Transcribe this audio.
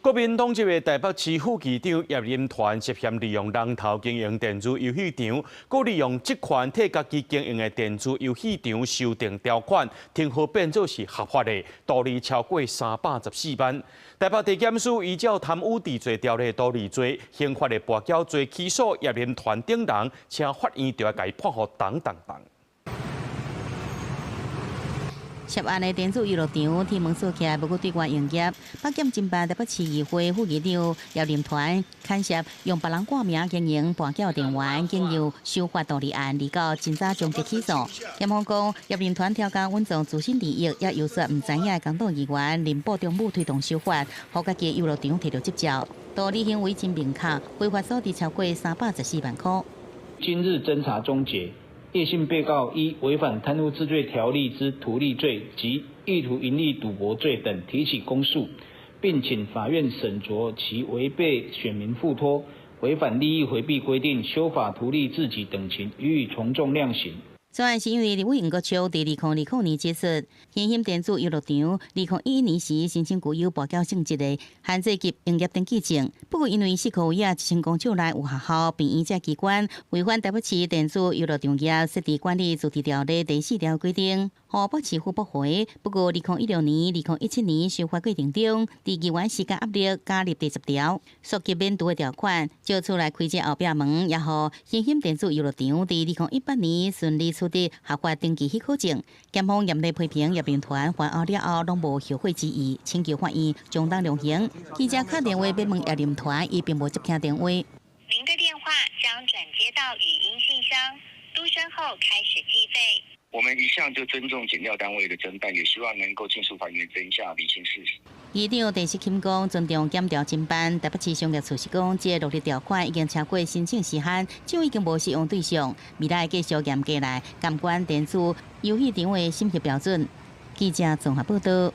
國民黨籍的台北市副市長葉林團涉嫌利用人頭經營電子遊戲場，閣利用職權替家己經營的電子遊戲場修訂條款，稱呼變做是合法的，圖利超過314萬。台北地檢署依照貪污治罪條例圖利罪、刑法的跋筊罪起訴葉林團等人，請法院就愛共伊判予重重重。涉案的電子遊樂場鐵門鎖起來，無閣對外營業。北檢偵辦台北市議會副議長葉林團牽涉用別人掛名經營跋筊電玩，經由修法圖利案，二告偵查終結起訴。檢方講，葉林團刁工隱藏自身利益，也遊說毋知影的工黨議員林布中武推動修法，予家己遊樂場提著執照，圖利行為真明確，違法所得超過314萬箍。今日偵查終結。葉姓被告依違反貪污治罪條例之圖利罪及意圖營利賭博罪等提起公訴，並請法院審酌其違背選民付託、違反利益迴避規定、修法圖利自己等情，予以從重量刑。此案是因為立委黃國昌佇2020年指出，興興電子遊樂場2011年時申請具有跋筊性質的限制級營業登記證，不過因為四箍圍仔一千公尺內有學校、病院這機關，違反台北市電子遊樂場業設置管理自治條例第四條規定，予北市府駁回。不過2016年、2017年修法過程中，佇議員施加壓力，加入第10條，溯及免除的條款，借此來開這後壁門，也予興興電子遊樂場佇2018年順利取得合法登記許可證。檢方嚴厲批評葉林團犯案了後，攏無後悔之意，請求法院將重量刑。記者敲電話欲問葉林團，伊並無接聽電話。您的電話將轉接到語音信箱，嘟聲後開始計費。我們一向就尊重檢調單位的偵辦，也希望能夠盡速還原真相，釐清事實。議長鄭世欽講，尊重檢調偵辦，台北市商業處是講，這個落日條款已經超過申請時限，就已經無適用對象。未來繼續嚴格來監管電子遊戲場的審核標準。記者綜合報道。